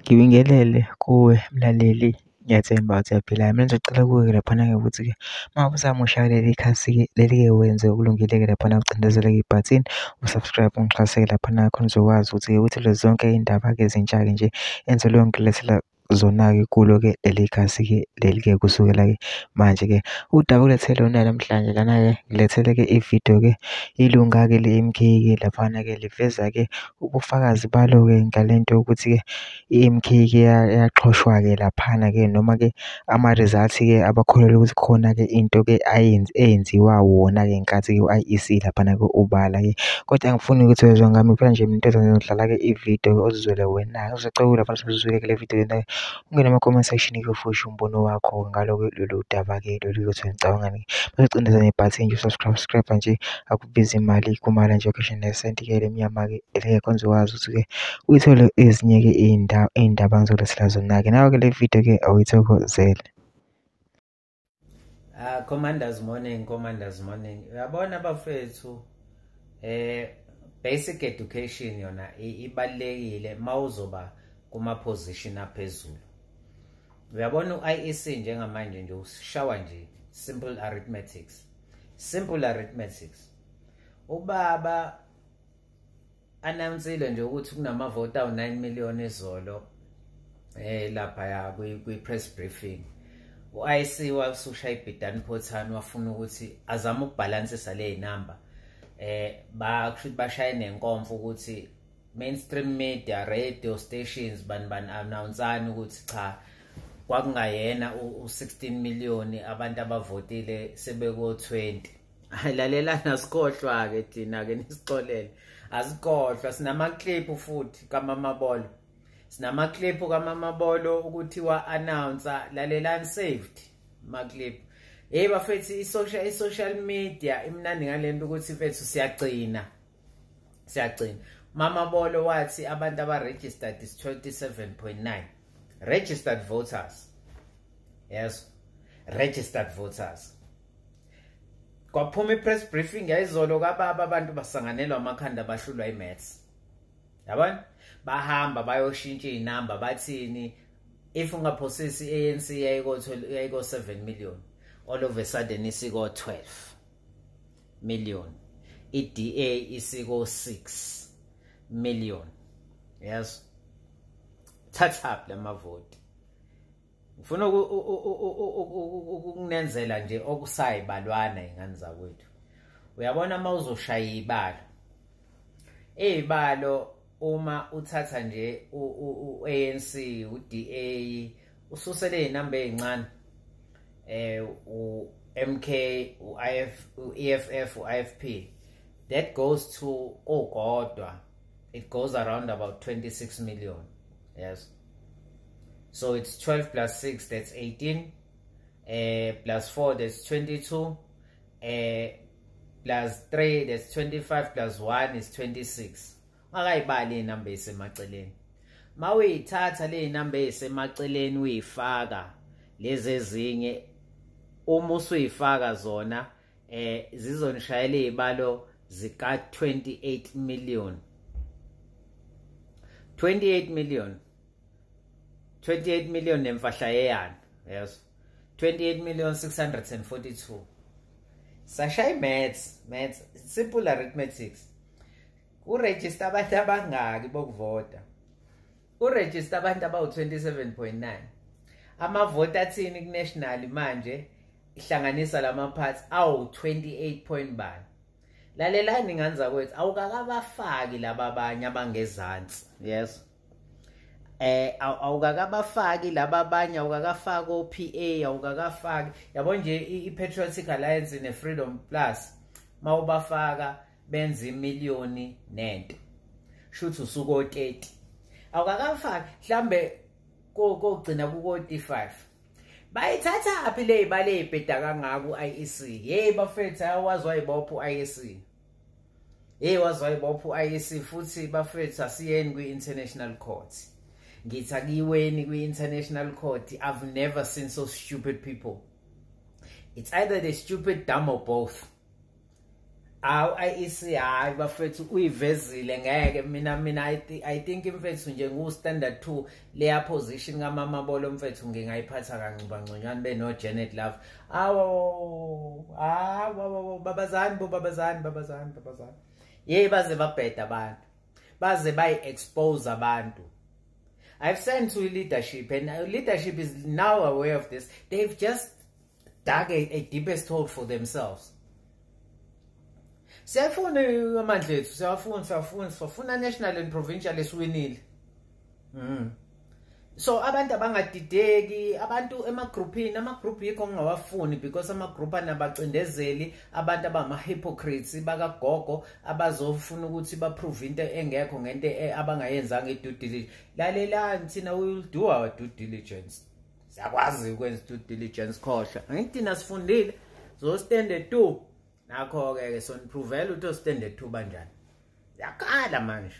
Ngibingelele kuwe mlaleli, ngiyathemba ukuthi uyaphila. Mina ngizocela kuwe-ke laphana-ke ukuthi-ke uma ngabe usamusha kuleli khasi-ke leli-ke wenze okulungile-ke laphana ucindezele-ke ibhathini u-subscribe ungixhase-ke laphana khona uzokwazi ukuthi-ke uthole zonke iy'ndaba-ke ezintsha-ke nje engizobe ngilethela zona-ke kulo-ke leli khasi-ke leli-ke kusukela-ke manje-ke. Udaba engilethele lona namhlanje lana-ke ngilethele-ke ividiyo-ke ilunga-ke le-M_K-ke laphana-ke liveza-ke ubufakazi balo-ke ngale nto yokuthi-ke i-M_K-ke yaxoshwa-ke laphana-ke noma-ke ama-results-ke abakholelwa ukuthi khona-ke into-ke eyenziwa wona-ke ngenkathi-ke u-I_E_C laphana-ke ubala-ke. Kodwa angifuni ukuthi wezwa ngami kuphela nje mina into ngizodlala-ke ividiyo ozizwele wena-ke. Ngizocela lapha usuzwile-ke le vidiyo lena ungene kuma-comment section-ke ufike umbono wakho ngalo-ke lolu daba-ke lolu ukuthi ucabangani. Bese ucindezela nebhathini nje u-subscribe nje akubizi imali kumala nje ukhishwe nesenti-ke lemnyama-ke elingekho uzokwazi ukuthi-ke uyithole ezinye-ke iy'ndaba engizolethela zona-ke. Nawe-ke le video-ke awuyithokozele. Commanders morning, commanders morning. Uyabona bafethu, basic education yona ibalulekile mawuzoba kuma position aphezulu. Uyabona u-IEC njengamanje nje ushawa nje simple arithmetics. Simple arithmetics. Ubaba announceile nje ukuthi kunamavoti awu 9 million izolo lapha ya kwi press briefing. U-IEC wasushaya ibhidani phothani wafuna ukuthi azame ukubhalansisa le number. Bakusho bashaye nenkomfa ukuthi mainstream media, radio stations bani announceani ukuthi cha kwakungayena u16 million abantu abavotile sebeko 20. Lalelana sikhohlwa ke thina ke nisixolele. Asikhohlwa sinama clip futhi kaMamabolo. Sinama clip kaMamabolo ukuthi wa announce lalelani saved ma clip. Hey bafethu i-social media imnandi ngalento ukuthi mfethu siyagcina. Siyagcina. Mamabolo wathi abantu aba registered is 27.9 registered voters. Yes. Registered voters. Kwaphuma i-press briefing yayizolo kababa abantu basanganelwa amakhanda bahlulwa i-maths. Yabona? Bahamba bayoshintsha inamba bathini if ungaphosisi i-ANC yayiko 7 million. All of a sudden isiko 12 million. I-DA isiko 6 million. Yes. Thatha lamavoti. Ngifuna ukunenzela nje okusayibalwana ingane zakwethu. Uyabona mawuzoshaya ibalo. Izibalo uma uthatha nje u-ANC, u-DA, ususele izinamba ezincane. U-MK, u-IF, u-EFF, u-IFP. That goes to okodwa. It goes around about 26 million. Yes. So it's 12 plus 6, that's 18. Plus 4, that's 22. Plus 3, that's 25. Plus 1 is 26. Ungakayibali inamba esemaceleni. Mawuyithatha le inamba esemaceleni uyifaka lezi ezinye uma usuyifaka zona zizonishayela izibalo zika 28 million. 28 million. 28 million nemfahla yeyana. Yes. 28,642,000. Sashaya maths, simple arithmetics. Uregister abantu abangaki bokuvota? Uregister abantu abawu 27.9. Amavoti athini ku national manje ihlanganisa lama parts awu 28 point bani. Lalelani ngane zakwethu awukakabafaki laba abanye abangezansi. Yes. Awukakabafaki laba abanye, awukakafaki o-PA, awukakafaki yabo nje i-Patriotic Alliance ne-Freedom Plus mawubafaka benza imiliyoni nento. Shuthi usuko 30. Awukakafaki mhlambe kokugcina kuko 35. Bayithatha phi le ibale ibheda kangaka u-IEC? Hey bafethu awazi wayibopha u-IEC. Hey wazi wayibopha u-IEC futhi bafethu asiyeni kwi-International Court. Ngithi akiweni kwi-International Court. I've never seen so stupid people. It's either they stupid, dumb or both. Awu IEC, hayi bafethu, uyivezile. Ngeke mina I think mfethu nje ngu standard 2 leya position kaMamabolo mfethu, ngingayiphatha kancuba ngconywana beno Janet Love. Awu awu, babazani bo, babazani, babazani, babazani. Yey, baze babheda abantu, baze bayi expose abantu. I've sent to leadership and leadership is now aware of this. They've just dug a deepest hole for themselves. Siyafuna amandla ethu, siyafuna, siyafuna, sifuna national and provincial esiwinile. So abantu abangadideki, abantu emagroupini, amagroup yikho ngingawafuni because amagroup anabacindezeli, abantu abama hypocrites bakagogo abazofuna ukuthi baprove into engekho ngento abangayenzanga i-due diligence. Lalelani, thina we will do our due diligence. Siyakwazi ukwenza due diligence, khohlwa. Angithi thina sifundile zo standard 2, nakho ke ke soniprovela ukuthi o standard 2 banjani. Yakhala manje.